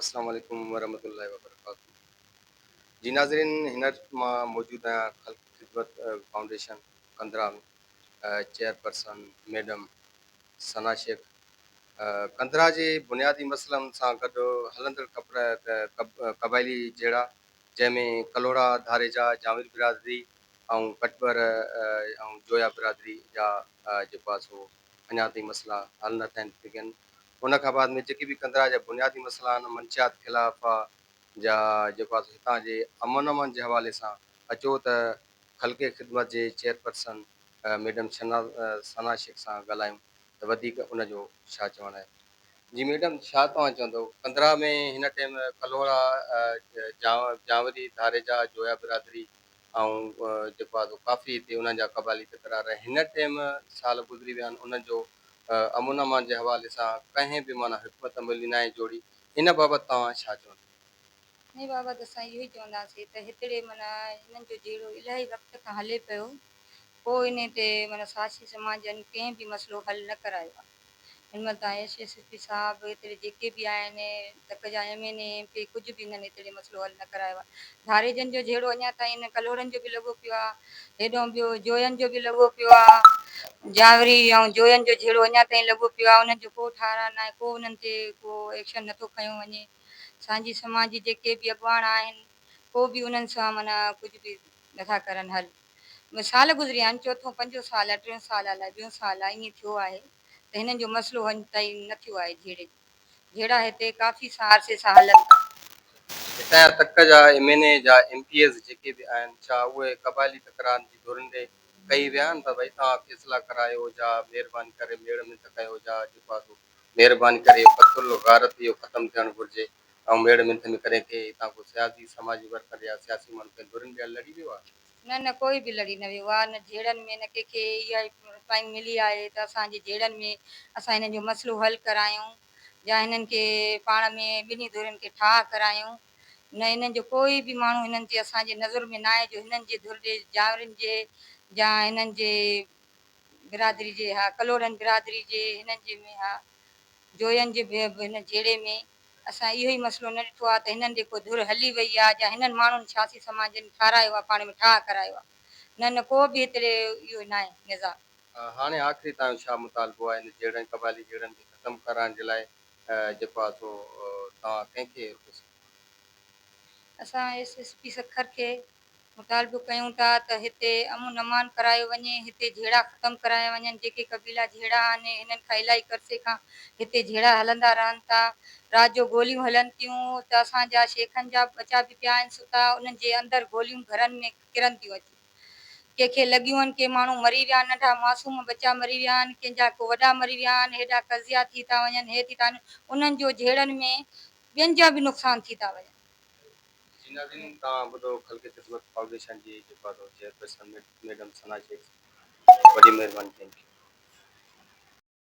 السلام عليڪم ورحمة الله وبرڪاته جي ناظرين هينئر مان موجود آهيان Khalq Khidmat foundation Kandhra ۾ chairperson madam Sana Shaikh Kandhra جي بنيادي مسئلن سان گڏ هلندڙ قبائلي جهيڙا جنهن ۾ ڪلهوڙا، ڌاريجا، جانور برادري ۽ ڪٽبر ۽ جويا برادري جا جيڪو آهي سو اڃا تائين مسئلا حل نه ٿين سگهن. ان کان بعد ۾ جيڪي به ڪنڌرا جا بنيادي مسئلا آهن منشيات خلاف جا جيڪو آهي سو هتان جي امن امان جي حوالي سان اچو ته خلق خدمت جي چيئرپرسن ميڊم ثنا شيخ سان ڳالهايون ته وڌيڪ ان جو ڇا چوڻ آهي. جي ميڊم ڇا توهان چوندو ڪنڌرا ۾ هن ٽيم ڪلهوڙا جانوري ڌاريجا جويا برادري ۽ جيڪو آهي سو ڪافي هتي انهن جا قبائلي تڪرار هن ٽيم سال گذري ويا آهن انهن جو امن امان جي حوالي سان ڪنهن به معنيٰ حڪمت عملي ناهي جوڙي ان بابت توهان ڇا چوندو؟ ان بابت اسان اهو ئي چونداسين ته هتڙي معنيٰ انهن جو جهيڙو الاهي وقت کان هلي پيو ڪو انهي تي معنيٰ سياسي سماجن ڪنهن به مسئلو حل نه ڪرايو آهي. هن مهل تائين ايس ايس پي صاحب هتڙي جيڪي به آهن تڪ جا ايم اين اي ايم پي ڪجهه به هنن هتڙي مسئلو حل نه ڪرايو آهي. ڌاريجن جو جهيڙو اڃا تائين هن ڪلهوڙن جو به لڳو پيو آهي هيڏانهن ٻيو جوين جو به لڳو پيو آهي جانوري ۽ جوين جو جهيڙو اڃا تائين لڳو پيو آهي انهن جو ڪو ٺاراهه ناهي ڪو انهن تي ڪو ايڪشن نٿو کنيو وڃي سانجي سماجي جيڪي به اڳواڻ آهن ڪو به انهن سان معنيٰ ڪجهه به نٿا ڪرن حل سال گذريا آهن، چوٿون پنجون سال آهي، ٽيون سال الائي ٻيون سال آهي، ائين ٿيو آهي ته هنن جو مسئلو اڃ تائين نه ٿيو آهي، جهيڙي جو جهيڙا هتي ڪافي سان عرصي سان هلن ٿا. هتان جا تڪ جا ايم اين اي جا ايم پي ايز جيڪي به آهن ڇا اهي قبائلي تڪرارن جي ڌرين ڏي ڪهي ويا آهن ته ڀئي توهان فيصلا ڪرايو جا مهرباني ڪري ميڙ منٿ ڪيو جا جيڪو آهي سو مهرباني ڪري اهو قتل غارت اهو ختم ٿيڻ گهرجي ۽ ميڙ منٿ ۾ ڪڏهن ڪي هتان ڪو سياسي سماجي ورڪر يا سياسي ماڻهو ڪنهن ڌرين ڏي لڙي ويو آهي؟ نه نه ڪوئي به لڙي نه ويو آهي نه جهيڙن ۾ نه ڪنهن کي اها پائنگ ملي آهي ته اسان جي جهيڙن ۾ اسان هنن جو مسئلو حل ڪرايون يا هنن کي پاڻ ۾ ٻنهي ڌرين کي ٺاهه ڪرايون نه هنن جو ڪوئي به ماڻهو هنن جي اسان جي نظر ۾ ناهي جو هنن جي ڌر ڏي جانورن جي يا هنن جي برادري جي ها ڪلهوڙن برادري جي هنن جي ۾ ها جوين جي به هن جهيڙي ۾ اسان اهو ئي مسئلو نه ڏٺو آهي ته هنن ڏي ڪو ڌر هلي وئي آهي يا هنن ماڻهن سياسي سماجن ٺارايو آهي پاڻ ۾ ٺاهه ڪرايو آهي نه نه ڪو به هتڙي اهو ناهي نظام. هاڻي آخري توهان جو ڇا مطالبو آهي هن جهيڙن قبائلي جهيڙن کي ختم ڪرائڻ جي لاء جيڪو آهي سو توهان ڪنهن کي رڪويسٽ ڪندا؟ اسان ايس ايس پي سکر کي مطالبو ڪيون ٿا ته هتي امن امان ڪرايو وڃي، هتي جهيڙا ختم ڪرايا وڃن، جيڪي قبيلا جهيڙا آهن هنن کان الائي عرصي کان هتي جهيڙا هلندا رهن ٿا، رات جو گوليون هلن ٿيون ته اسان جا شيخن جا ٻچا به پيا آهن ستا، انهن جي اندر گوليون گهرن ۾ ڪرن ٿيون اچي، ڪنهن کي لڳيون آهن، ڪي ماڻهو مري ويا آهن، ننڍا معصوم ٻچا مري ويا آهن، ڪنهن جا ڪو وڏا مري ويا آهن، هيڏا قضيا ٿي ٿا وڃن، هي ٿي ٿا وڃن، انهن جو جهيڙن ۾ ٻين جا به نقصان ٿي ٿا وڃن. جي ناظرين توهان ٻڌو خلق خدمت فائونڊيشن جي جيڪو آ سو چيئرپرسن ميڊم ثنا شيخ وڏي مهرباني thank you.